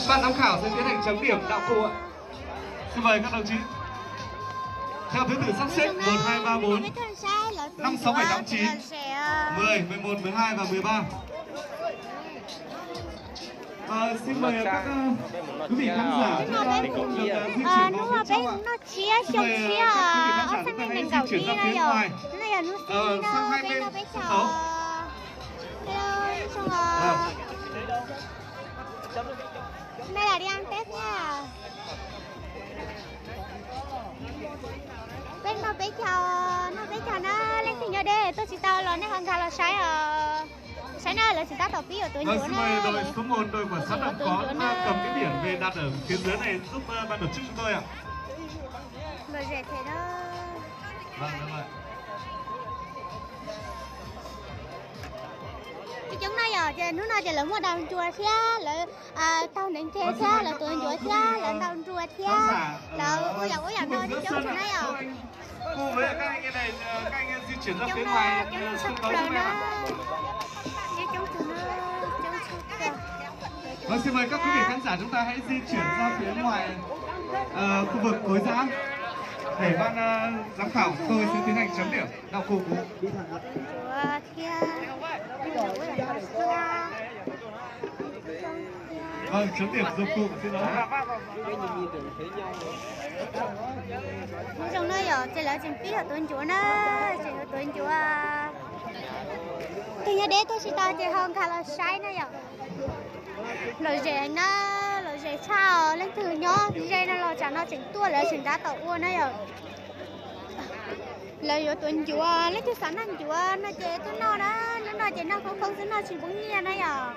Ban giám khảo sẽ tiến hành chấm điểm đạo cụ ạ. Xin mời các đồng chí. Theo thứ tự sắp xếp một, hai, ba, bốn, năm, sáu, bảy, tám, chín, mười, mười một, mười hai và mười ba. Ờ, xin mời các, ờ, quý vị khán giả chúng ta không được, ờ, di chuyển vào phía trong ạ. Hnub no peb noj tsiab xyoo tshiab, ob txhiab nees nkaum ib no yog, no yog hnub xiab no peb caug. Hello, ib tsoom os. Nay là đi ăn Tết nha. Peb noj peb caug, noj peb caug na, leej twg nyob deb tuaj tsis tau los nej ho nkag los saib os. Saib na, lawv tseem tab tom pib yuav tuav ncuav na. Đội số một, đội của xã Nậm Có đã cầm cái biển về đặt ở phía dưới này giúp, ờ, ban tổ chức chúng tôi ạ. Lom zem thiab na. Vâng, vâng. Coob coob no yog ces hnub no ces lawv muaj daus ncuav thiab lawv taug neev ceg thiab lawv tuav ncuav thiab lawv ntaus nruas thiab lawv ua yam ub yam no coob coob na yom. Coob coob tshaj plaws na. Coob coob tshaj plaws. Vâng, xin mời các quý vị khán giả chúng ta hãy di chuyển ra phía ngoài, ờ, khu vực cối giã để ban, ờ, giám khảo tôi sẽ tiến hành chấm điểm đạo cụ của. Vâng, chấm điểm dụng cụ xin lỗi. Hnub zoo na yom, ces lawv tseem pib yuav tuav ncuav na, tseem yuav tuav ncuav. Tus nyob deb tuaj tsis tau ces ho nkag los saib na yom. Lom zem na, lom zem tshaj os, leej twg nyob ze no los tsam no tseem tuaj lawv tseem tab tom ua na yom. Lawv yuav tuav ncuav, leej twg xav noj ncuav no ces tuaj noj na, hnub no ces noj khoob khoob xwb noj tsis poob nyiaj na yom.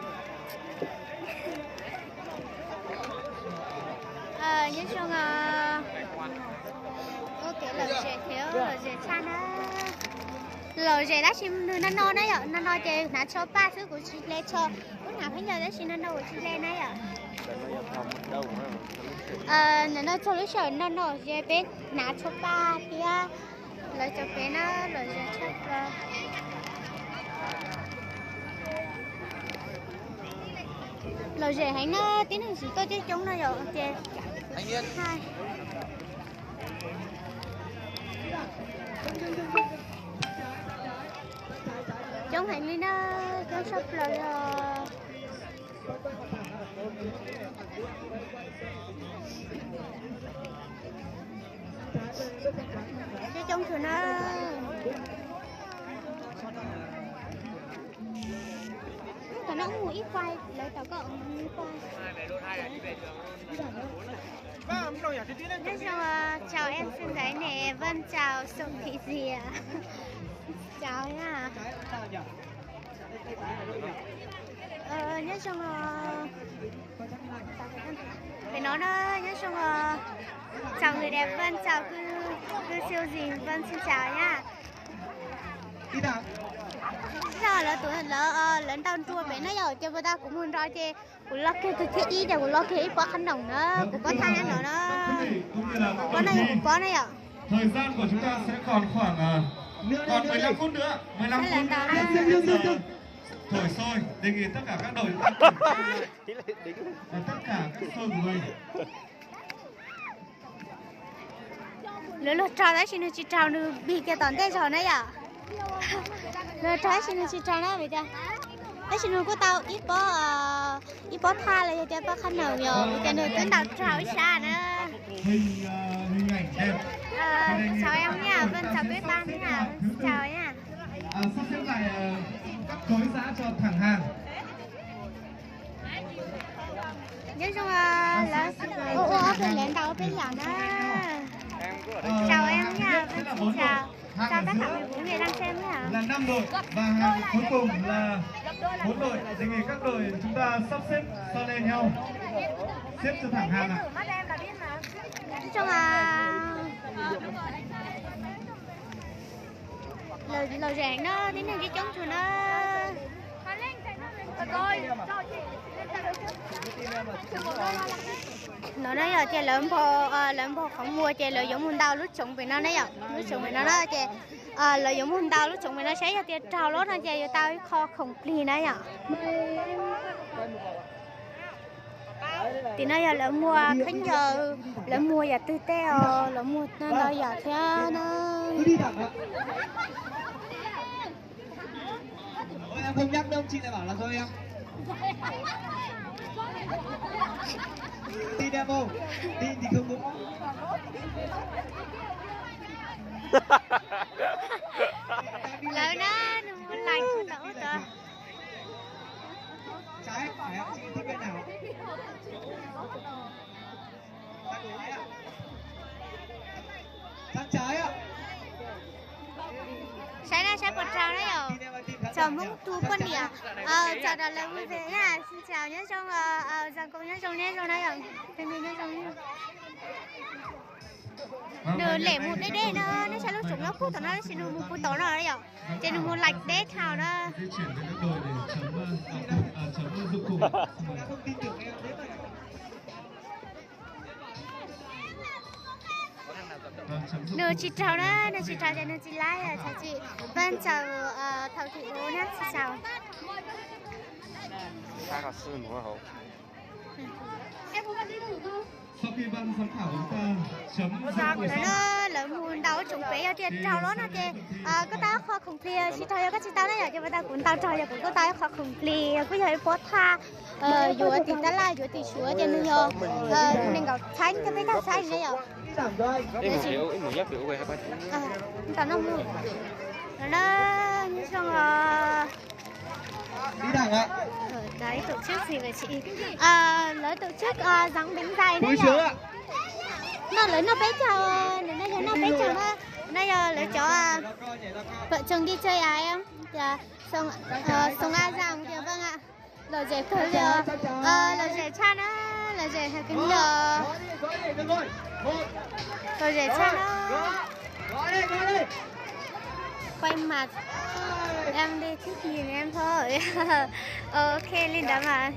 Nyob zoo, ua kev lom zem thiab lom zem tshaj na. Lom zem tab sis nws no no na yom, no no ces hnav tsho paj xwb kuv tsis hle tsho, kuv hnav khaub ncaws tab sis no no kuv tsis hle na yom. Nim no txog lub sij hawm no no ces peb hnav tsho paj thiab lawv cov pem na, lom zem tshaj plaws. Lom zem heev na, tib neeg tsis tuaj coob coob no yom ces coob heev li na, coob tshaj plaws os. Coob coob tshaj na. Tom no mus ib quay, lawv tom koj mus ib quay. Nyob zoo, chào em Xương Gái nè, Vân chào Sùng Thị Diệp. Chào nha. Nyob zoo, pem no na, nyob zoo, chào người đẹp Vân, chào cư, cư siêu dì Vân, xin chào nha. Lawv, lawv ntaus nruas pem na yom, ces puas tas kuv mus nrov ces kuv los kiag tus thib ib ces kuv los kiag ib pob qhab noom na, kuv pob thaj no na. Pob no yog kuv pob na yom. Thời gian của chúng ta sẽ còn khoảng, ờ, còn mười lăm phút nữa, mười lăm phút nữa. Thổi sôi, đề nghị tất cả các đội chúng ta thổi sôi. Và tất cả các sôi của mình. Lawv luag raug tab sis nws tsis raug, nws pig kiag tom ntej zog na yom. Luag raug tab sis nws tsis raug na, vim tias tab sis nws kuj tau ib pob, ib pob thaj los yog tias pob qhab noom yom, vim tias nws twb ntaus raug ib sab na. Chào em nha, Vân chào Tuyết Tan nha, xin chào nha. Sắp xếp lại, ờ, các cối giã cho thẳng hàng. Nyob zoo, lawv ua ua ob peb lawv ntaus ob peb yam na. Chào em nha, Vân xin chào. Chào tất cả mọi người đang xem nha. Là năm đội và hàng cuối cùng là bốn đội. Đề nghị các đội chúng ta sắp xếp so le nhau. Xếp cho thẳng hàng ạ. Nyob zoo, lom zem na, tib neeg coob coob tshaj na. No na yom, ces lawv npog, lawv npog qhov muag ces lawv yuav mus ntaus lub tsoov pem no na yom, lub tsoov pem no na ces lawv yuav mus ntaus lub tsoov pem no saib yog tias raug lawm no ces yuav tau ib qho khoom plig na yom. Tim no yog lawv muag khaub ncaws, lawv muag yam twg tej os, lawv muag ntau yam thiab na. Lawv na, nws muag lais tau ub tau. Saib na, saib puas raug na yom. Txog Hmoob tug poj niam, txog rau lawv mus ve na, xin chào, nyob zoo, Zam Koom nyob zoo, nyob zoo na yom, nyob zoo. Nws lem mus deb deb no, nej saib lub tsoom nyob puag tom no, tab sis nws mus puag tom no yom, ces nws mus laim deb thaum na. Nws tsis raug na, nws tsis raug ces nws tsis laib, txhais tsis pab ntshaw thaum thim ub na, tsis xaus. Lawv mus ntaus tsoom pem yog tias raug los no ces koj tau qhov khoom plig, tsis raug yog koj tsis tau na yom, ces ua tau kuv ntaus raug yog kuv kuj tau qhov khoom plig, kuj yog ib pob thaj yuav tim tab laj yuav tim suav ces nws yog nees nkaum txhais thiab peb thaj txhais na yom. Tam no mus no, nyob zoo os. Lawv tổ chức gì vậy chị? Ờ, lawv tổ chức, ờ, dán bánh dày đấy nhỉ? No lawv noj peb caug, nws no yog noj peb caug na. No yog lawv cov vợ chồng đi chơi à em? Dạ, Sông, ờ, Sông A Giang kìa, vâng ạ. Lom zem kawg li os. Lom zem tshaj na, lom zem heev kawg li os. Lom zem tshaj na. Quay mặt em đi thích nhìn em thôi. Ok li ntawd mas.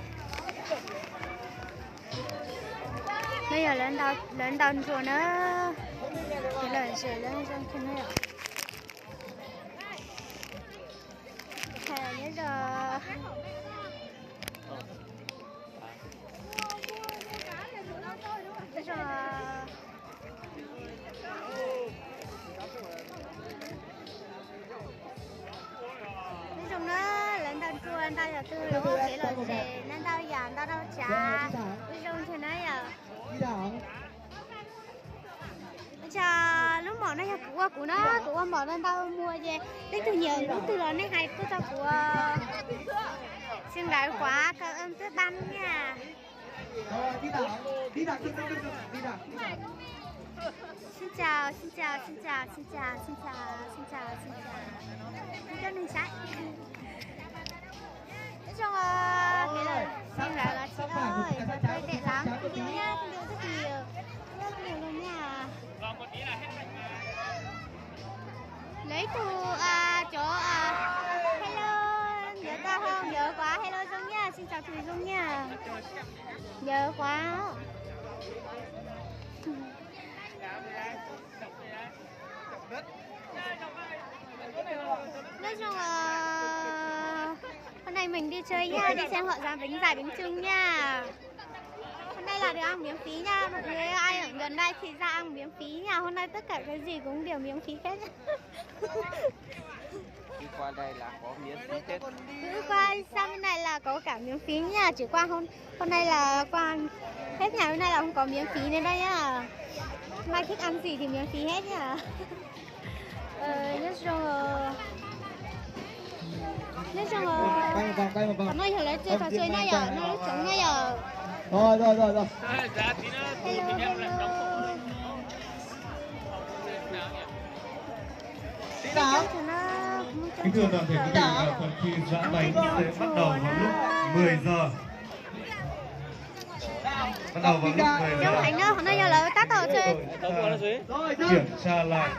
No yog lawv ntaus nruas na. Ces lom zem lawv zoo kawg na yom. Nyob zoo. Nyob zoo na, lawv ntaus nruas, ntaus yam twg los ua kev lom zem, ntaus yam ntaus rau tsav, zoo thiab na yom. Ua cas lub mom no yog kuv ua, kuv no kuv ua mom no ntau muag ces leej twg nyiam lub twg los nej hais tuaj rau kuv. Xin lỗi quá, cảm ơn các bạn nha. Xin chào, xin chào, xin chào, xin chào, xin chào, xin chào, xin chào. Xin chào, xin chào. Nói chung là cái lời xin lỗi là chị ơi, tôi tệ lắm, xin lỗi nhá, xin lỗi rất nhiều, rất nhiều luôn nha. Lấy từ à, chỗ à, hello, nhớ ta không? Nhớ quá, hello Dung nha, xin chào Thùy Dung nha. Nhớ quá. Nói chung là hôm nay mình đi chơi nha, đi xem họ dán bánh dày bánh chưng nha. Hôm nay là được ăn miễn phí nha, mọi người ơi, ai ở gần đây thì ra ăn miễn phí nha. Hôm nay tất cả cái gì cũng đều miễn phí hết. Cứ qua đây là có miễn phí hết. Cứ qua sang bên này là có cả miễn phí nha, chỉ qua hôm, hôm nay là qua hết nhà bên này là không có miễn phí nữa đây nhá. Hôm nay thích ăn gì thì miễn phí hết nha. Ờ, nói chung là, nói chung là, Quay một vòng, quay một vòng. Hôm nay là lễ trò chơi nha, hôm nay lễ trống nha. Rồi, rồi, rồi, rồi. Hello, hello. Kính thưa toàn thể quý vị, phần thi dán bánh sẽ bắt đầu vào lúc mười giờ. Bắt đầu vào lúc mười giờ. Trong này nó, nó giờ là tá tổ chơi. Kiểm tra lại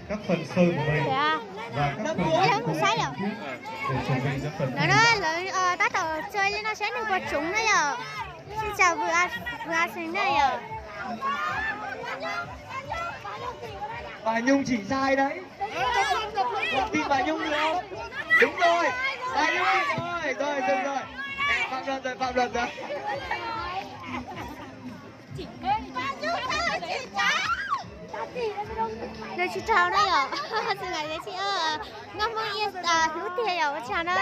các phần sơn của mình và các phần cũ để chuẩn bị cho phần thi. Nó, nó, lawv, ờ, tá tổ chơi lên nó sẽ được quà trúng đấy nhở. Xin chào vừa, vừa sinh đấy nhở. Bà Nhung chỉ sai đấy. Không tin bà Nhung được không? Đúng rồi. Bà Nhung. Rồi, rồi, dừng rồi. Phạm luật rồi, phạm luật rồi. Nws tsis raug na yom, xwb nkaus li tsis, nkauj Hmoob ib hlub tiag yom, ua tsaug na.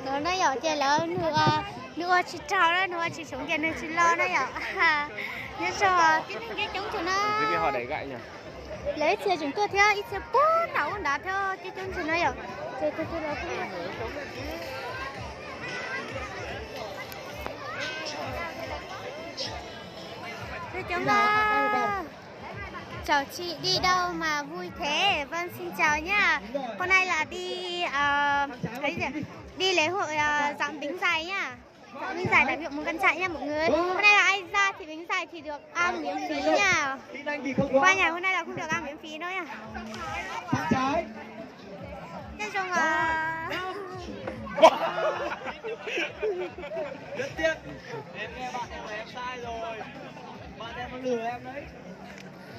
Ntawd na yom, ces lawv, nws ua tsis raug na, nws ua tsis tshua ces nws tsis los na yom. Nyob zoo tib neeg coob coob na. Lawv ib txhia tseem tuaj thiab, ib txhia puag nram ub nrad thiab, coob coob ntsis na yom. Ces tus twg los kuj coob na. Chào chị, đi đâu mà vui thế? Vâng, xin chào nha. Hôm nay là đi, ờ, đi lễ hội, ờ, dọn Bến Dày nha. Dọn Bến Dày tại huyện Mù Cang Chải nha mọi người. Hôm nay là ai ra thì Bến Dày thì được ăn miễn phí nha. Qua nhà hôm nay là không được ăn miễn phí đâu nha. Nyob zoo os. Rất tiếc, em nghe bạn em sai rồi. Bạn em lừa em đấy.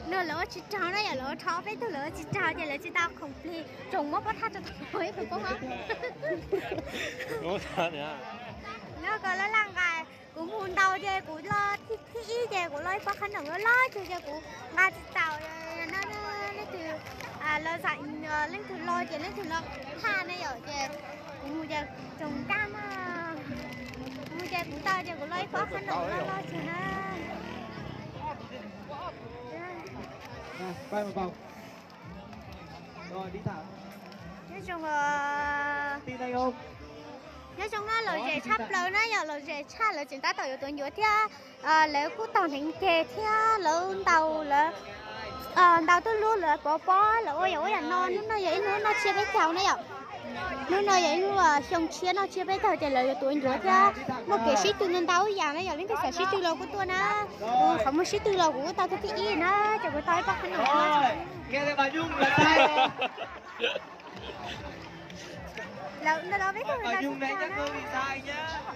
No lawv ua tsis raug na yom, lawv ua rho peb tug lawv ua tsis raug ces lawv tsis tau khoom plig, tsoom muab pob thaj rau tau ib poob os. Nyob ko laj laj nqa, kuv mus ntau ces kuv los thib ib ces kuv los ib pob qhab noom loj loj ces kuv nqa tsis taus. No leej twg los zam, leej twg los ces leej twg los thaj ne yom, ces kuv mus ces tsoom nkaj na, mus ces kuv tau ces kuv los ib pob qhab noom loj loj tsis na. Nyob zoo, nyob zoo na, lom zem tshaj plaws na yom, lom zem tshaj, lawv tseem tab tom yuav tuav ncuav thiab. Lawv kuj tau hneev ceg thiab, lawv ntaus, lawv ntaus tuj lub, lawv pov pob, lawv ua yam ub yam no. Hnub no yog ib hnub noj tsiab peb caug na yom. Hnub no yog ib hnub xyoo tshiab noj tsiab peb caug ces lawv yuav tuav ncuav thiab. Muaj kev sib tw ntau ntau yam na yom, leej twg xav sib tw los kuj tuaj na. Kuv qhov muag sib tw los kuv kuj tau thib ib na, ces kuv tau ib pob qhab noom. Lawv ntawd los peb tug ntawd tsis tau na.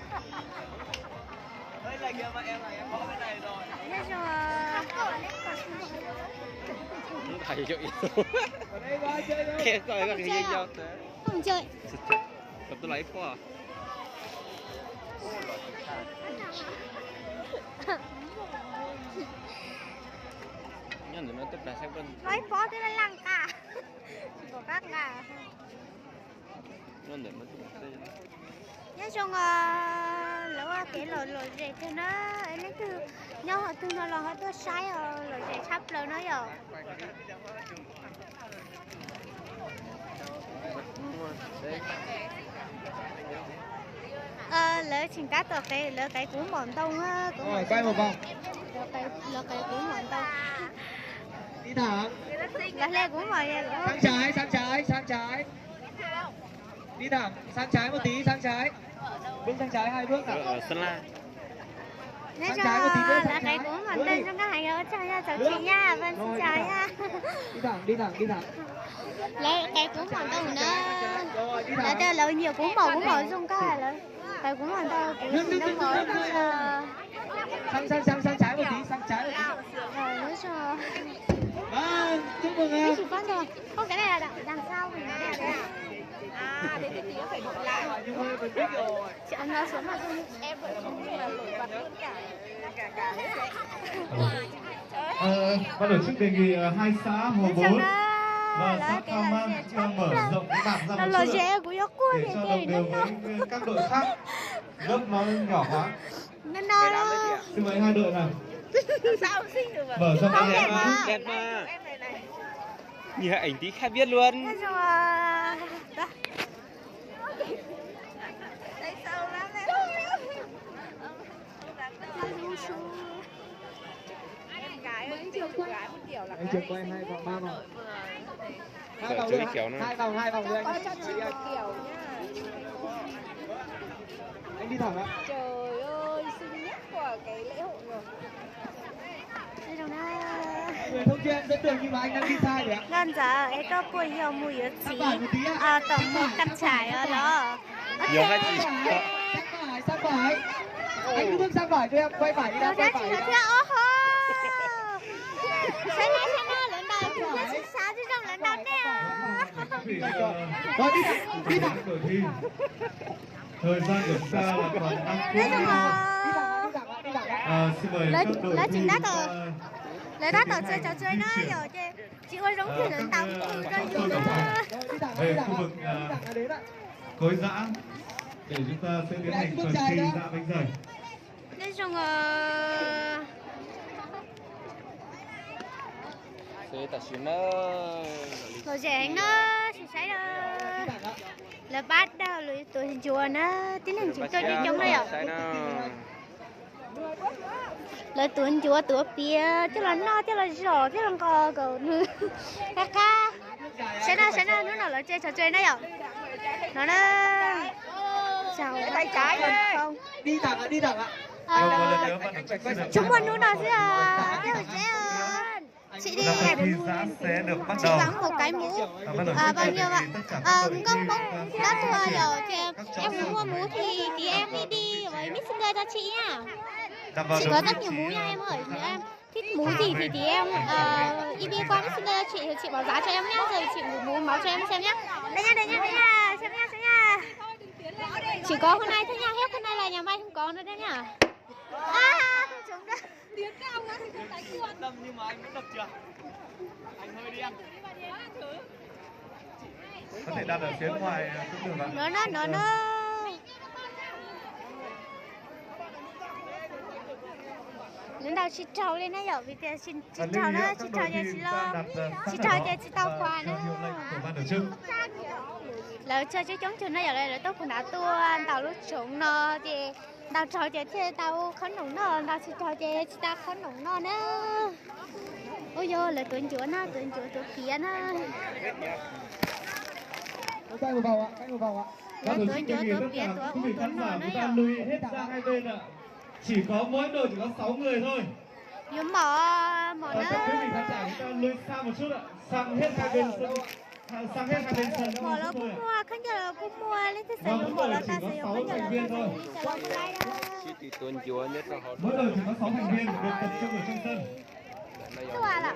Không chơi. Không chơi. Tôi lại phó. Nyob ntawm no twb plag saib. Lawv ib pob twb laj laj nqa, tsis pom qab nqa. Nyob zoo, lawv ua kev lom, lom zem tiag na. Leej twg nyob qhov twg no los ho tuaj saib os, lom zem tshaj plaws no yom. Lawv tseem tab tom qev, lawv qev kuv mom ntoo, lawv qev kuv mom ntoo. Lawv hle kuv mom. Sang trái, sang trái, sang trái. Đi thẳng, sang trái một tí, sang trái. Bước sang trái hai bước nào. Nyob zoo, lawv qev kuv mom ntoo zoo nkauj heev, ua tsaug yog txaus tsim nyog, vâng, xin chào nha. Đi thẳng, đi thẳng, đi thẳng. Lawv qev kuv mom ntoo na. Lawv tias lawv nyiam kuv mom, kuv mom zoo nkauj lawm. Qev kuv mom ntoo, kuv ntoo mom. Sang, sang, sang, sang trái một tí, sang trái một tí. Nyob zoo. Vâng, chúc mừng em. Không, cái này là đằng, đằng sau mình nói đây. À, thế thì chị có thể đọc lại. Chị ăn nó xuống mà không? Em vẫn không, nhưng mà nổi bật hơn cả. Ờ, ban tổ chức đề nghị, ờ, hai xã Hồ Bốn và xã Khao Man, ờ, mở rộng cái bảng ra một chút nữa để cho đồng đều với các đội khác. Lớp nó nhỏ quá. Xin mời hai đội nào. Mở rộng cái bảng ra. Đẹp mà. Nhìn hình ảnh tí khác biết luôn. Anh Trường quay hai vòng, ba vòng. Hai vòng nữa, hai vòng, hai vòng nữa anh. Anh đi thẳng ạ. Người thông tin dẫn đường nhưng mà anh đang đi sai rồi ạ. Nkauj ntxawm, es koj puas yog mus yuav txiv tom Mù Cang Chải os los? Anh cứ bước sang phải cho em, quay phải đi đã, quay phải đi đã. Thiab, ub ho, saib nej, saib nej, lawv ntaus thiab, sib xav sib zoo lawv ntaus nej os. Rồi, đi thẳng, đi thẳng. Thời gian của chúng ta là còn năm phút. Nói chung là, à, xin mời lawv, các đội lawv chỉ thi, tab tom, à, lawv tab tom txawj trò chơi na yom, ces tsis ua zoo thiab lawv ntaus mus rau yus na. Về khu vực, à, khối dã để chúng ta sẽ tiến hành phần thi dã bánh dày. Nói chung là Tam sim na, lom zem heev na, sim saib na. Lawv pab dag lawv tus ncuav na, tib neeg tseem tuaj coob coob na yom. Lawv tuav ncuav tuav piav coj los noj coj los zom coj los nqos kom nws qab qab. Saib na saib na, hnub no lawv tsev trò chơi na yom. No na. Chào các con. Đi thẳng ạ, đi thẳng ạ. Ờ, chúng mua nút nào chứ à? Cái hộp giấy à? Chị đi. Chị bấm một cái mũ. À, bao nhiêu ạ? Ờ, công bố đó thôi rồi. Thì em muốn mua mũ thì, thì em đi đi với Messenger cho chị nha. Chị có rất nhiều mũ nha em ơi. Em thích mũ gì thì, thì em, ờ, inbox qua Messenger cho chị, chị báo giá cho em nhá. Rồi chị mũ, mũ máu cho em xem nhá. Đây nha, đây nha, đây nha. Xem nha, xem nha. Chỉ có hôm nay thôi nha, hết hôm nay là nhà may không có nữa đấy nha. À, không trúng đâu. Đâm nhưng mà anh vẫn đập trượt. Anh hơi đen. Có thể đặt ở phía ngoài, à, cũng được ạ. Nó, nó, nó, nó. Nws ntaus tsis raug li na yom, vim tias tsis raug na, tsis raug ces tsis lo, tsis raug ces tsis tau quà na. Lawv tsev coob coob na yom, lawv tuaj puag nrad tuaj ntaus lub tsoov no ces ntaus raug ces thiaj tau qhob noom noj, ntaus tsis raug ces tsis tau qhob noom noj na. Ua yog lawv tuav ncuav na, tuav ncuav tuav piav na. Lawv tuav ncuav tuav piav tuav ub tuav no na yom. Chỉ có mỗi đội chỉ có sáu người thôi. Yuav mom, mom na. Các quý vị khán giả, chúng ta lui xa một chút ạ. Sang hết hai bên sân. Sang hết hai bên sân. Mom los kuj muaj, khaub ncaws los kuj muaj, leej twg xav yuav mom los tau, xav yuav khaub ncaws los tau, xav yuav ib co los kuj laib na. Mỗi đội chỉ có sáu thành viên được tập trung ở trong sân. Tuaj lawm.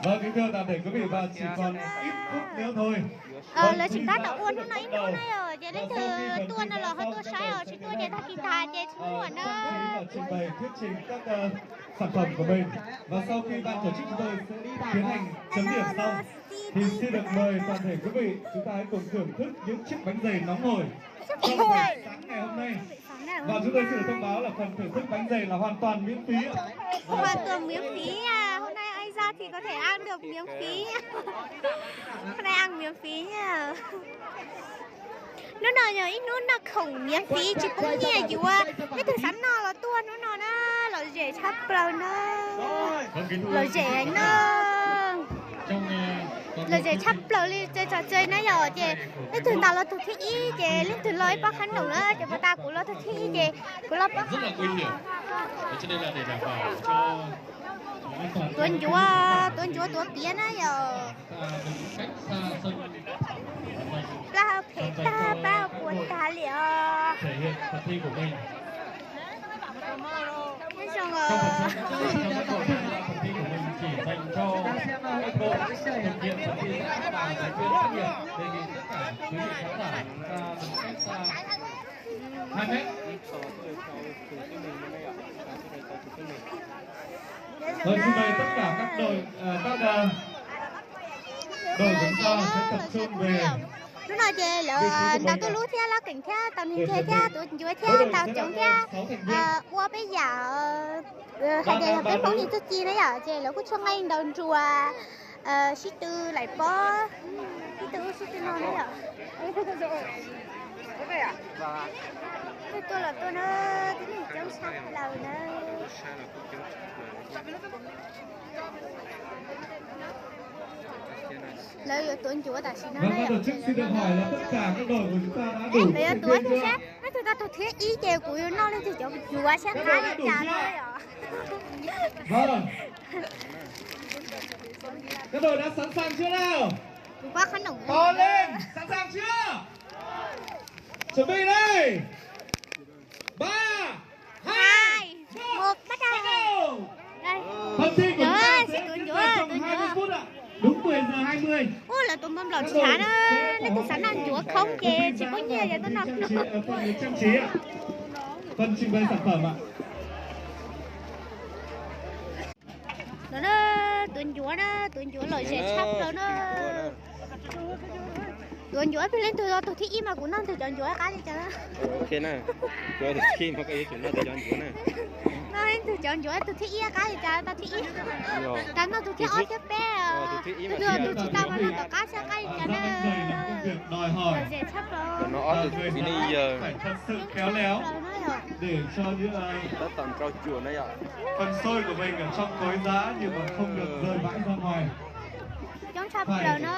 Vâng, kính thưa toàn thể quý vị, và chỉ còn ít phút nữa thôi. Lawv tseem tab tom ua hnub no ib hnub na yom, ces leej twg tuaj no los ho tuaj saib os, tsis tuaj ces tag kis tas ces tsis muaj na. Trình bày thuyết trình các, ờ, sản phẩm của mình. Và sau khi ban tổ chức chúng tôi sẽ tiến hành chấm điểm xong, thì xin được mời toàn thể quý vị, chúng ta hãy cùng thưởng thức những chiếc bánh dày nóng hổi trong buổi sáng ngày hôm nay. Và chúng tôi xin được thông báo là phần thưởng thức bánh dày là hoàn toàn miễn phí ạ. Hoàn toàn miễn phí à? Hôm nay ai ra thì có thể ăn được miễn phí nha. Hôm nay ăn miễn phí nha. Hnub no yog ib hnub noj khoom miễn phí tsis poob nyiaj yuav, leej twg xav noj los tuaj hnub no na, lom zem tshaj plaws na. Lom zem heev na. Lom zem tshaj plaws li, tsev trò chơi na yom, ces leej twg ntaus los tus thib ib ces leej twg los ib pob qhob noom na, ces puas tas kuv los tus thib ib ces kuv los pob qhob noom. Tuav ncuav, tuav ncuav tuav piav na yom. Plab phem tag, plab puas tag li os. Nyob zoo os. Hai mét. Rồi, xin mời tất cả các đội, à, các, à, đội chúng ta sẽ tập trung về. Hnub no ces lawv ntaus tuaj lub thiab, lab keem thiab, tau neeg nce thiab, tuav ncuav thiab, ntaus coob thiab, ua peb yam hais tias yog peb Hmoob li txuj ci na yom, ces lawv kuj tshuaj nqaij ntaus nruas, sib tw laim pob, sib tw ub sib tw no na yom. Tuaj los tuaj na, tib neeg coob tshaj plaws na. Lawv yuav tuav ncuav tam sim no na yom. Lawv yuav tuav tus sab, leej twg tau tus thib ib ces kuv yuav noj leej twg cov ncuav sab qab li cas na yom. Các đội đã sẵn sàng chưa nào? Kuv pab qhob noom. To lên, sẵn sàng chưa? Chuẩn bị đây. Ba, hai, một, bắt đầu. Phần thi của chúng ta sẽ diễn ra trong hai mươi phút ạ. Đúng Ua lawv tus npau nplaum tsis hav na, leej twg xav noj ncuav khoob ces tsis pub nyiaj ces tuaj noj. No na, tuav ncuav na, tuav ncuav lom zem tshaj plaws na. Tuav ncuav plig leej twg tus thib ib mas kuv noj ntawm cov ncuav qab li cas. Ok na, cov thib ib mas koj yuav tsum noj ntawm cov ncuav na. Noj leej twg cov ncuav tus thib ib qab li cas tau thib ib. Tau noj tus thib ob thiab peb, tus twg tus tsis tau mas noj tom qab thiab qab li cas na. Lom zem tshaj plaws. No ob tug txiv neej yawg tab tom nrau cuam na yom. Coob tshaj plaws na.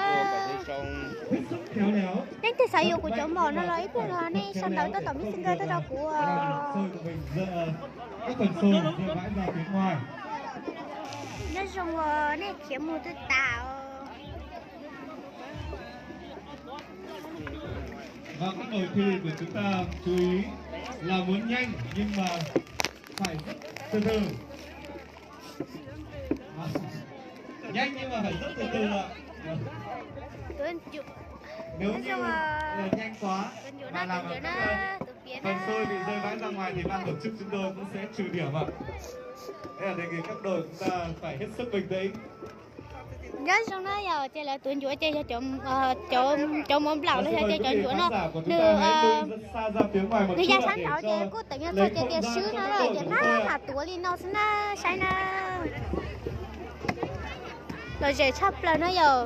Leej twg xav yuav kuv cov mom no los ib pliag los nej sau ntawv tuaj tom Messenger tuaj rau kuv. Nyob zoo os, nej khiav mus twb tas os. Và các đội thi của chúng ta chú ý là muốn nhanh nhưng mà phải rất từ từ. Nhanh nhưng mà phải rất từ từ ạ. Nếu như ờ, nhanh quá mà làm các ờ, phần sôi bị rơi vãi ra ngoài thì ban tổ chức chúng tôi cũng sẽ trừ điểm ạ. Thế là đề nghị các đội chúng ta phải hết sức bình tĩnh. Nyob zoo na yog ces lawv tuav ncuav ces yog cov mov nplaum los yog ces cov ncuav no nws nws ya sab nraud ces kuj teev nyob txog ces tias swb no ces pab mam tuav li no xwb na, saib na. Lom zem tshaj plaws na yom.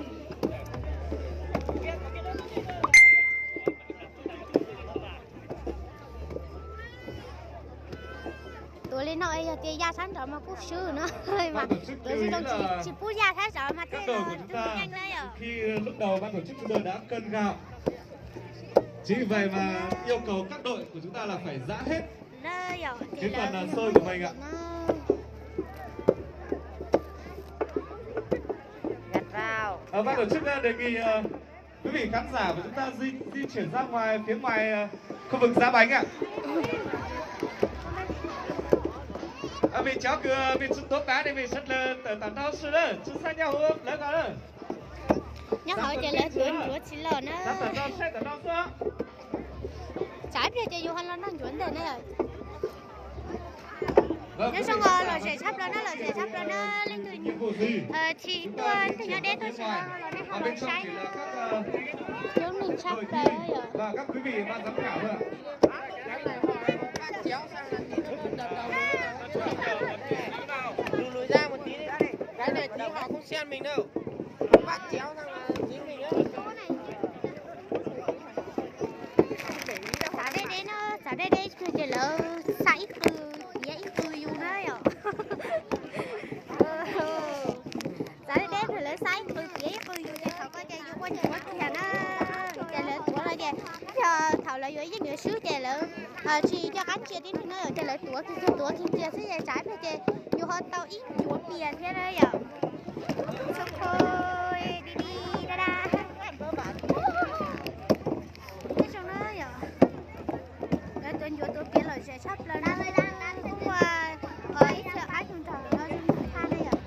Tuav li no yog tias ya sab nraud mas kuj swb no. Mas tuav zoo tsis pub ya sab nraud mas thiaj li nyeej na yom. Chính vì vậy mà yêu cầu các đội của chúng ta là phải giã hết cái phần ờ, sôi của mình ạ. Ờ, ban tổ chức ờ, đề nghị ờ, quý vị khán giả của chúng ta di, di chuyển ra ngoài phía ngoài ờ, khu vực giã bánh ạ. À, vì chó cứ vì chúng tôi cá thì vì sắt lơ tờ tản đau sư đó, chứ sao nhau hôm lỡ cả đó. Nyob hauv ces lawv tuav ncuav tsis los na. Tsam ib pliag ces yus ho los noj ncuav ntej na. Nyob zoo os, lom zem tshaj plaws na, lom zem tshaj plaws na, leej twg tsis tuaj, leej twg nyob deb tuaj tsis tau los nej ho los saib na. Coob leej tshaj plaws yom. Lùi, lùi ra một tí đi. Cái này tí họ không xem mình đâu. Bắt chéo sang là dính mình á. Xav deb deb no, xav deb deb ces lawv xa ib qws, piav ib qws yus na yom. Xav deb deb ces lawv xa ib qws, piav ib qws yus ces thaum ko ces yus ua ncuav kiag na. Ces lawv tuav los ces yog thaum lawv yuav yeej yuav swb ces lawv tsis nco qab ntsia tib neeg na yom, ces lawv tuav kiag tuav kiag ntsia xwb ces tsam ib pliag ces yus ho tau ib ncuav pias thiab na yom. Nyob zoo na yom. Lawv tuav ncuav tuav piav lom zem tshaj plaws na, kuj muaj ib txhia qaib tug nraug no zoo nraug thaj na yom.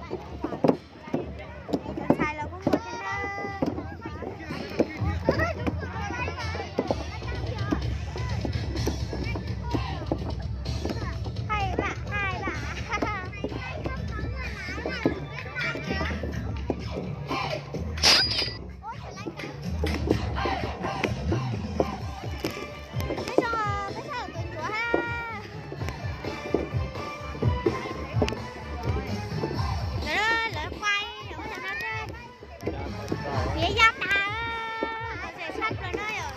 Cov ntxhais los kuj muaj thiab na. Hais mam hais mam. Nyob zoo, peb sab tuav ncuav ha. Lawv, lawv quay, lawv ua no, piav yaj tas, lom zem tshaj plaws no yom.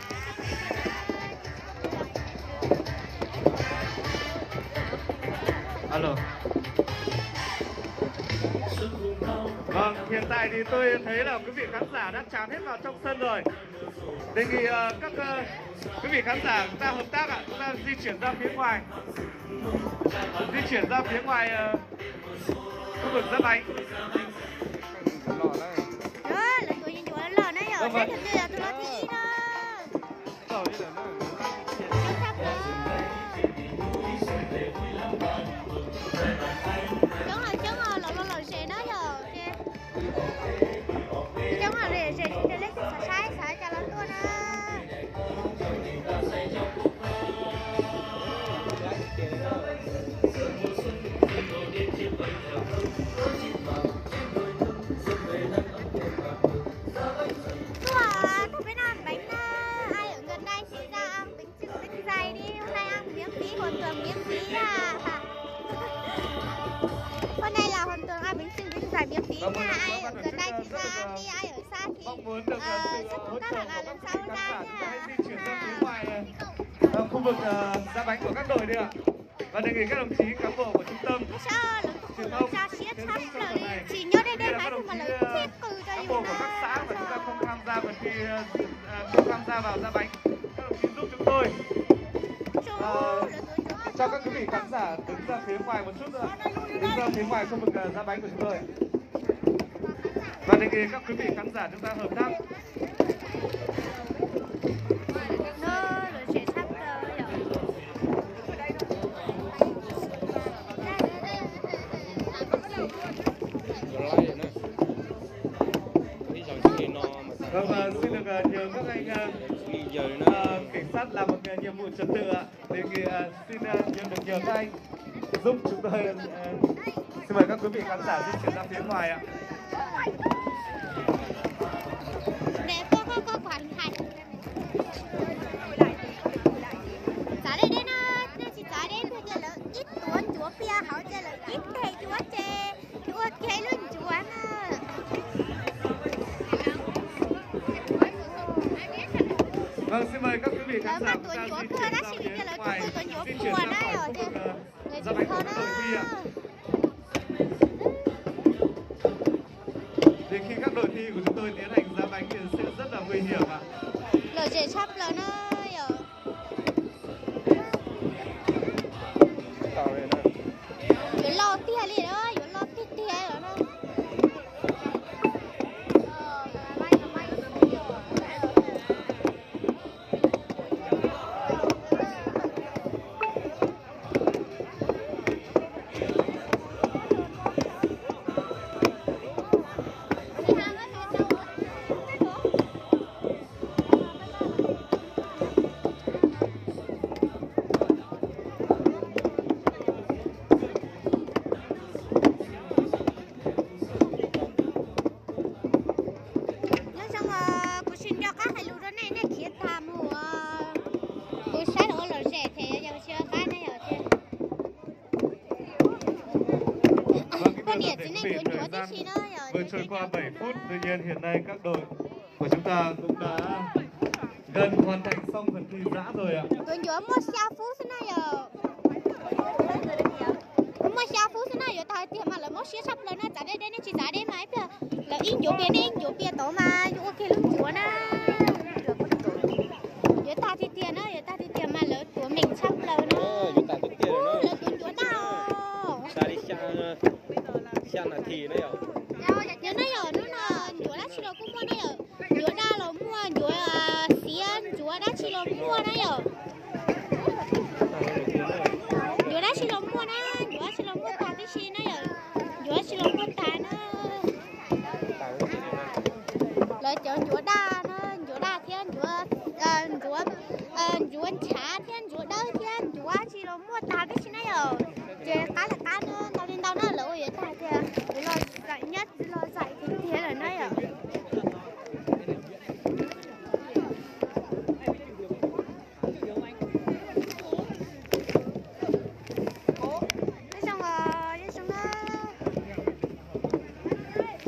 Alo. Vâng, hiện tại thì tôi thấy là quý vị khán giả đã tràn hết vào trong sân rồi. Đề nghị ờ, các ờ, quý vị khán giả chúng ta hợp tác ạ, chúng ta di chuyển ra phía ngoài. Di chuyển ra phía ngoài ờ, khu vực giáp bánh. Lawv tuav ncuav los na yom, saib tus twg yog tus loj thib ib na. Coob los coob os, los los lom zem na yom. Khi nào ai ở gần đây thì ra, khi ai ở xa thì, ờ, rất có các bạn là lần sau ra nha. Ờ, khu vực, ờ, giá bánh của các đội đi ạ. Và đề nghị các đồng chí cán bộ của trung tâm truyền thông, truyền thông cho tuần này. Bây giờ các đồng chí, ờ, cán bộ của các xã mà chúng ta không tham gia phần thi, ờ, à, không tham gia vào giá bánh, các đồng chí giúp chúng tôi, ờ, cho các quý vị khán giả đứng ra phía ngoài một chút nữa, đứng ra phía ngoài khu vực, ờ, giá bánh của chúng tôi. Và đề nghị các quý vị khán giả chúng ta hợp tác. Vâng, và xin được, ờ, nhờ các anh, ờ, ờ, cảnh sát làm một, ờ, nhiệm vụ trật tự ạ. Đề nghị, ờ, xin, ờ, nhờ được nhờ các anh giúp chúng tôi, ờ, xin mời các quý vị khán giả di chuyển ra phía ngoài ạ. Txav deb deb na, nej tsis txav deb tuaj ces lawv ib tuav ncuav pias hauv ces lawv ib teg cuab ces ua ke lub ncuav na. Vâng, xin mời các quý vị khán giả chúng ta di chuyển ra phía ngoài, di chuyển ra khỏi khu vực, ờ, ra khỏi khu vực thi ạ. Thì khi các đội thi của chúng tôi tiến hành ra bánh thì sẽ rất là nguy hiểm ạ. Lom zem tshaj plaws na yom. Yuav loj tiag li na, yuav loj tiag tiag lawm na. Nyob zoo os, kuv tsis nco qab hais lus rau nej, nej khiav tag mus os. Kuv saib los ua lom zem thiab yog tsis nco qab nej yom. Poj niam txiv neej ncuav ncuav tib si na yom. Vừa trôi qua bảy phút, tuy nhiên hiện nay các đội của chúng ta cũng đã gần hoàn thành xong phần thi dã rồi ạ. Ncuav ncuav muaj xya phút xwb na yom. Muaj xya phút xwb na, yuav tag tiag mas lawv mob siab tshaj plaws na, txav deb deb nej tsis txav deb mas ib pliag lawv ib ncuav pias nej ib ncuav pias tod mas yuav ua kiag lub ncuav na. Yuav tag tiag tiag na, yuav tag tiag tiag mas lawv tuav meem tshaj plaws na. Lawv tuav ncuav daj os. Yog na yom, hnub no ncuav dab tsi los kuj muaj na yom. Ncuav daj los muaj, ncuav xiav, ncuav dab tsi los muaj na yom. Ncuav dab tsi los muaj na, ncuav dab tsi los muaj tag tib si na yom. Ncuav dab tsi los muaj tag na. Lawv cov ncuav daj na, ncuav daj thiab ncuav, ncuav, ncuav ntshav thiab ncuav dawb thiab ncuav dab tsi los muaj tag tib si na yom. Ces qab li qab na, ntau li ntau na, lawv ua yuav tag tiag, kuv los zaim nyob los zaim tiag tiag lawm na yom. Nyob zoo os, nyob zoo na.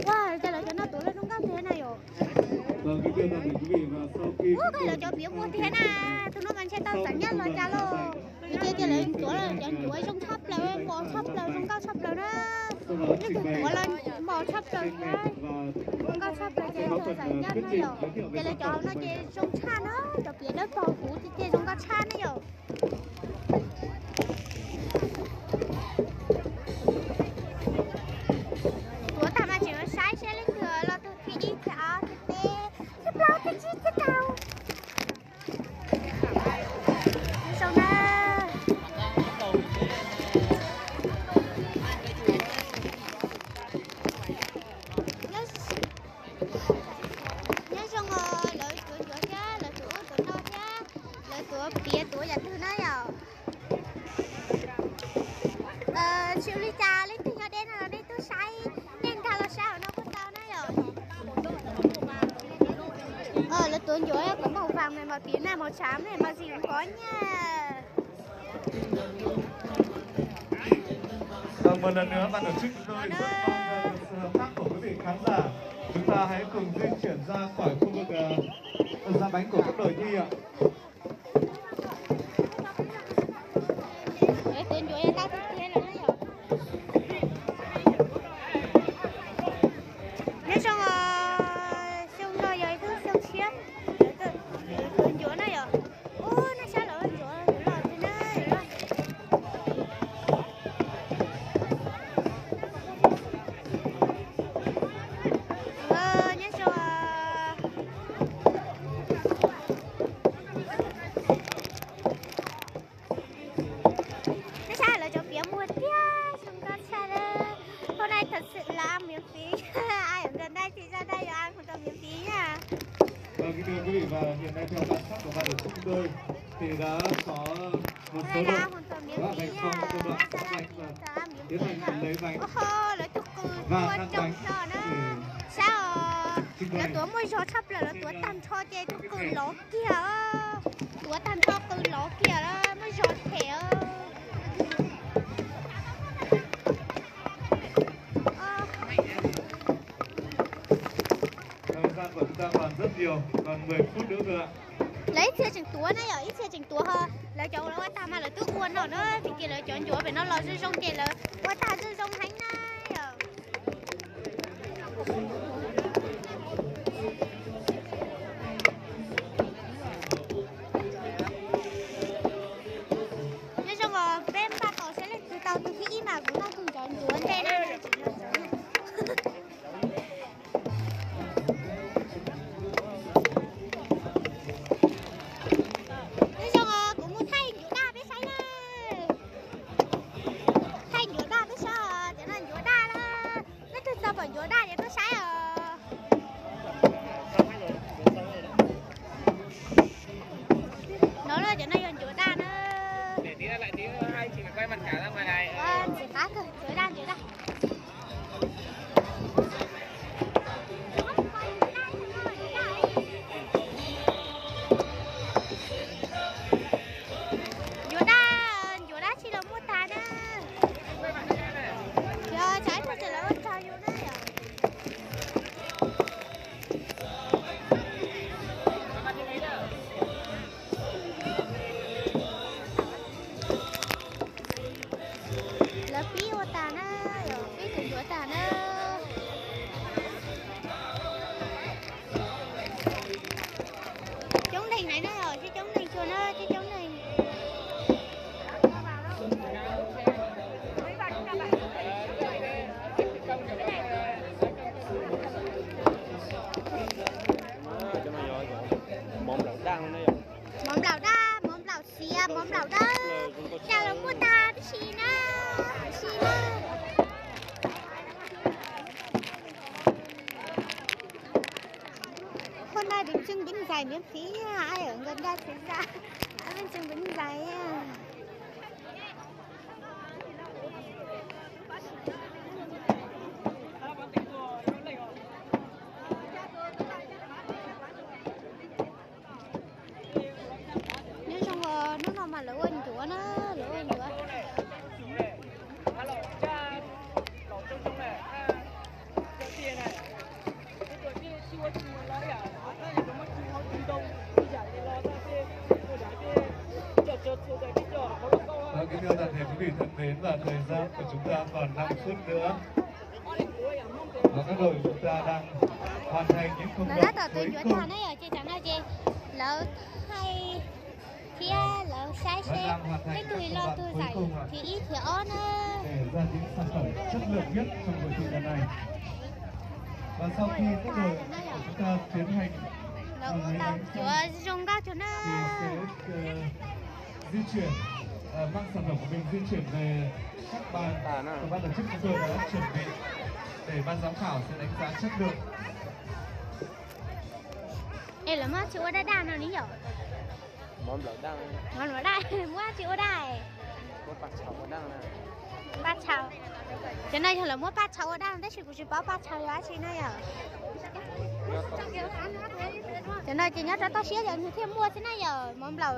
Ua cas lawv cov no tuav lawv zoo nkauj tiag na yom. Ua cas lawv cov piav muaj tiag na. Tus no mas ntshe tau txom nyem los cas los. Ces tias lawv ncuav, cov ncuav zoo tshaj plaws, mos tshaj plaws, zoo nkauj tshaj plaws na. Leej twg tuav los mos tshaj plaws thiab zoo nkauj tshaj plaws ces tau txom nyem na yom. Ces lawv cov hauv no ces zoo tshaj na, cov piav dawb paug huv ces zoo nkauj tshaj na yom. Tuav tag mas tseem saib seb leej twg los tug thib ib, thib ob, thib peb, thib plaub, thib tsib, thib rau. Zoo na. Nyob zoo os, lawv tuav ncuav thiab, lawv tuav ub tuav no thiab, lawv tuav piav tuav yam twg na yom. Tsis ua li cas, leej twg nyob deb no nej tuaj saib, nej nkag los saib hauv no kuj tau na yom. Lawv tuav ncuav kom mos vam mas mos piav na mos tshav ne mos zim kov nyaj. Vâng, một lần nữa ban tổ chức chúng tôi rất mong sự hợp tác của quý vị Hãy cùng di chuyển ra khỏi khu vực, ờ, ra bánh của các đội thi ạ. Tus ncuav yog tau tiag tiag lawm na yom. Nyob zoo, xyoo no yog ib lub xyoo tshiab. Tus ncuav na yom. Ub, nej saib lawv ncuav los li na. Nyob zoo. Nej saib lawv cov piav muag tiag, zoo nkauj tshaj na. Hôm nay thật sự là ăn miễn phí. Ai ở gần đây thì ra đây là ăn hoàn toàn miễn phí nha. Vâng, kính thưa quý vị, và hiện nay theo giám sát của ban tổ chức chúng tôi thì đã có một số đội đã hoàn thành xong công đoạn cắt bánh và tiến hành lấy bánh và ăn bánh để trưng bày. Lawv tuav muaj zog tshaj plaws, lawv tuav tag nrho ces tus qws lov kiag, tuav tag nrho qws lov kiag, muaj zog them. Thời gian của chúng ta còn rất nhiều, còn mười phút nữa thôi ạ. Lawv ib txhia tseem tuav na yom, ib txhia tseem tuav ho. Lawv cov lawv ua tag mas lawv twb ua no na, vim tias lawv cov ncuav pem no los zoo zoo ces lawv ua tag zoo zoo heev na yom. Nyob zoo os, peb npaj tos saib leej twg tau tus thib ib mas kuv noj tus ncuav ncuav ntej na. Nyob zoo os, kuv mus thaij ncuav daj peb saib na. Thaij ncuav daj peb saib os, cov no ncuav daj na. Leej twg tau pom ncuav daj ces tuaj saib os. No na, cov no yog ncuav daj na. Ntxim qab kawg, ncuav daj, ncuav daj. Ncuav daj, ncuav dab tsi los muaj tag na. Yog tsam ib pliag tseem lawv ua tsaug yus na yom. Lawv pib ua tas na, yog pib tus ncuav tas na. Coob leej heev na, thiab coob leej xyuas na, thiab coob leej. Mov nplaum daj, mov nplaum daj, mov nplaum xiav, mov nplaum dawb, cas los muaj tag tib si na, tib si na. Hôm nay bánh chưng bánh dày miễn phí nha, ai ở gần đây thì ra ăn bánh chưng bánh dày nha. Nyob zoo, hnub no mas lawv ua ncuav na, lawv ua ncuav. Vâng, kính thưa toàn thể quý vị thân mến, và thời gian của chúng ta còn năm phút nữa. Và các đội chúng ta đang hoàn thành những công đoạn cuối cùng. Lawv tab tom tus ncuav tag na yom, ces tam no ces lawv thaij thiab lawv saib seb leej twg los tus giải thib ib thib ob na. Để ra những sản phẩm chất lượng nhất trong hội thi lần này. Và sau khi các đội của chúng ta tiến hành, lawv ua tau ncuav zoo nkauj cuag na. Di chuyển, ờ, mang sản phẩm của mình di chuyển về các bàn của ban tổ chức chúng tôi đã chuẩn bị để ban giám khảo sẽ đánh giá chất lượng. Es lawv muab tsi ua daj daj no li yom? Mov nplaum daj, muab tsi ua daj. Paj tshau. Cov no yog lawv muab paj tshau ua daj tab sis kuv tsis paub paj tshau yog dab tsi na yom. Cov no ces nyob rau toj siab yog nws thiaj muaj xwb na yom. Mov nplaum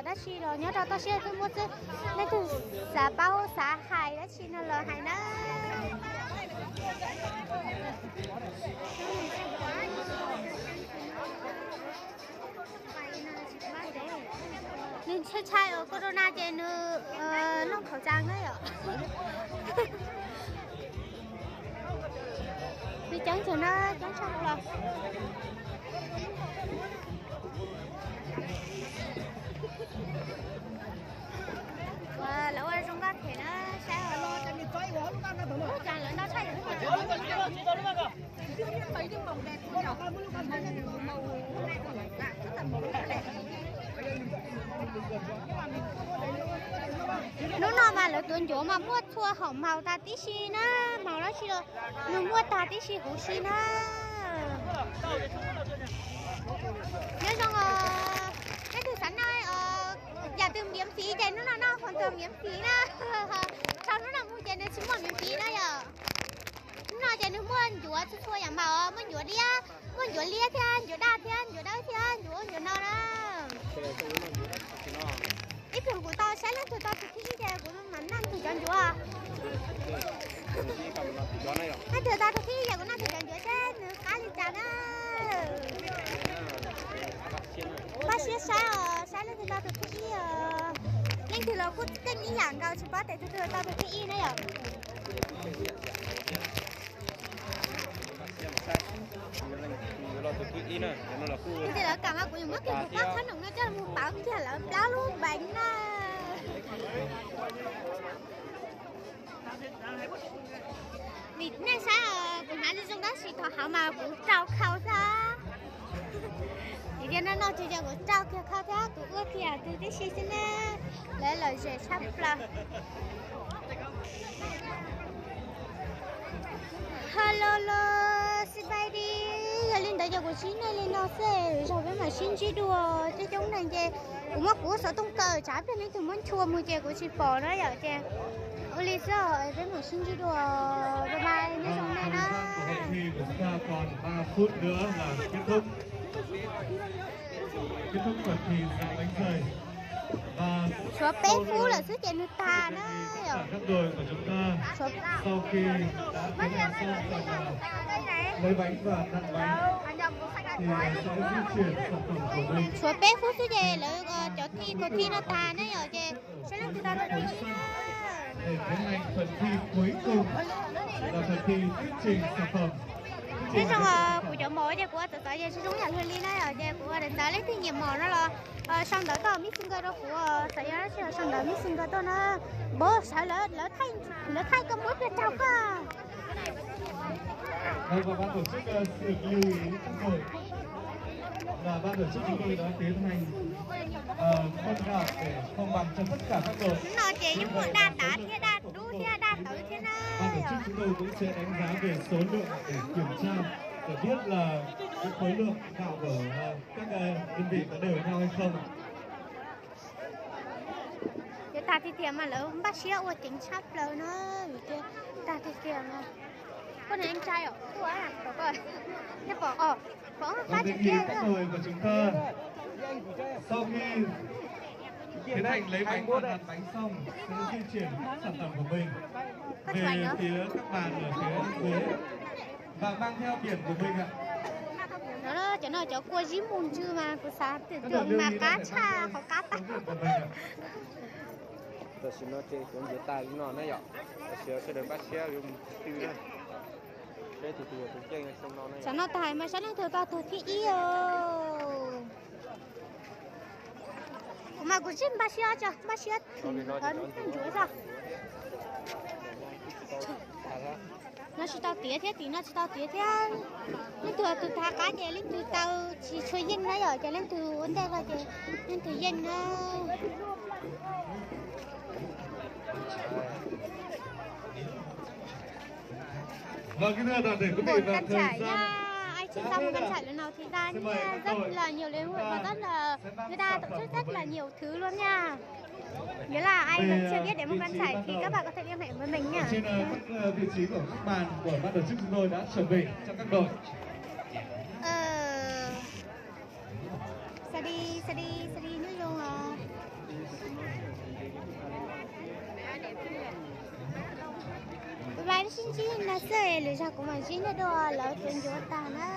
dab tsi los nyob rau toj siab thiaj muaj xwb. Leej twg xav paub xav hais dab tsi no los hais na. Ntshai corona ces nws noj khẩu trang na yom. Nws coob tshaj na, coob tshaj los. Lawv ua zoo nkauj thiab na, saib os. Lub cas lawv ntau tshaj yam. Hnub no mas lawv tuav ncuav mas muaj txhua hom màu tag tib si na, màu dab tsi los nws muaj tag tib si huv si na. Nyob zoo os, leej twg xav noj yam twg miễn phí ces hnub no noj hmoov txog miễn phí na. Txog hnub no mus ces nws tsis muaj miễn phí na yom. Hnub no ces nws muaj ncuav txhua txhua yam màu, muaj ncuav liab, muaj ncuav liab thiab ncuav daj thiab ncuav dawb thiab ncuav ub ncuav no na. Ib pliag kuv tau saib leej twg tau tus thib ib ces kuv mam noj tus cov ncuav. Leej twg tau tus thib ib ces kuv noj tus cov ncuav seb nws qab li cas na. Pab siab saib os, saib leej twg tau tus thib ib os. Leej twg los kuj keej ib yam nkaus, tsis paub tias tus twg tau tus thib ib na yom. Tus twg lawv kam mas kuv yuav muab kiag tus pab qhab noom no coj mus pauv kiag lawv plaub lub npeev na. Vim nej saib kuv hnav zoo zoo tab sis thaum hauv mas kuv rau khau xwb. Vim tias no no ces yog kuv rau kiag khau thiab kuv ua kiag tus tib si xwb ne. Lawv lom zem tshaj plaws. Hello los, sib npaib di. Yog li ntawd ces kuv ntsib nej li no xwb, zaum peb mam sib ntsib dua. Coob coob neeg ces kuv muab kuv xov tooj kaw tsam ib pliag leej twg muab nchua mus ces kuv tsis pom na yom ces. Ua li xwb, peb mam sib ntsib dua. Bye bye, nyob zoo nej na. Hội thi của chúng ta còn ba phút nữa là kết thúc. Kết thúc phần thi dán bánh dày. Và sau nữa, tất cả các đội của chúng ta, sau khi đã thi xong phần, ờ, lấy bánh và nặn bánh, thì, ờ, sẽ di chuyển sản phẩm của mình. Tshuav peb phút xwb ces lawv cov thi, cuộc thi no tag na yom ces saib leej twg tau tus thib ib. Để tiến hành phần thi cuối cùng là phần thi thuyết trình sản phẩm. Nyob zoo kuv cov mov ces kuv ua txawv txawv ces zoo zoo yam li no yom ces kuv ua txawv txawv leej twg nyiam mov no los sau ntawv tuaj Messenger rau kuv, txawm yog dab tsi los sau ntawv Messenger tuaj na. Npawg sawv lawv thaij koj muab pia rau koj. Vâng, và ban tổ chức, ờ, xin được lưu ý các đội là ban tổ chức chúng tôi đã tiến hành, ờ, phân gạo để công bằng cho tất cả các đội. Hnub no ces yeej muaj daj tav thiab daj dub thiab daj tawv thiab na. Ban tổ chức chúng tôi cũng sẽ đánh giá về số lượng để kiểm tra, để biết là cái khối lượng gạo của, ờ, các, ờ, đơn vị có đều nhau hay không ạ. Ces tag tiag tiag mas lawv npaj siab ua ceev tshaj plaws na, vim tias tag tiag tiag mas. Koj niam ntshai os, tuaj pom, pom os, pom qab tseem kiag. Các đội của chúng ta sau khi tiến hành lấy bánh và nặn bánh xong sẽ di chuyển sản phẩm của mình về phía các bàn ở phía dưới và mang theo biển của mình ạ. Cov no cov kua zib mus ntsws mas kuv xav twm twm mas qab tshaj qhov qab tag. Tam sim no ces cov ncuav tag li no na yom, tam sim no sawv daws npaj siab yuav mus twg na. Saib tus twg yog tus ceej xyoo no na. Tam no tag mas saib leej twg tau tus thib ib os. Kuv mas kuv tsis npaj siab tso, npaj siab tim ncuav tso. No tsis tau tiav thiab, tim no tsis tau tiav thiab. Leej twg tus tag qab ces leej twg tau tsis tshua yeej na yom, ces leej twg ua ntej hlo ces leej twg yeej na. Buồn căng thẳng nha, anh chị Tâm căng thẳng lần nào thì ra nha, rất là nhiều lễ hội và rất là, người ta tổ chức rất là nhiều thứ luôn nha. Nghĩa là ai vẫn chưa biết để mua căng thẳng thì các bạn có thể liên hệ với mình nha. Trên, ờ, các, ờ, vị trí của các bàn của ban tổ chức chúng tôi đã chuẩn bị cho các đội. Ờ, Sadi, Sadi, Sadi nyob zoo os. Bye bye, sib ntsib no xwb, lwm zaug kuv mam ntsib nej dua, lawv tuav ncuav tag na.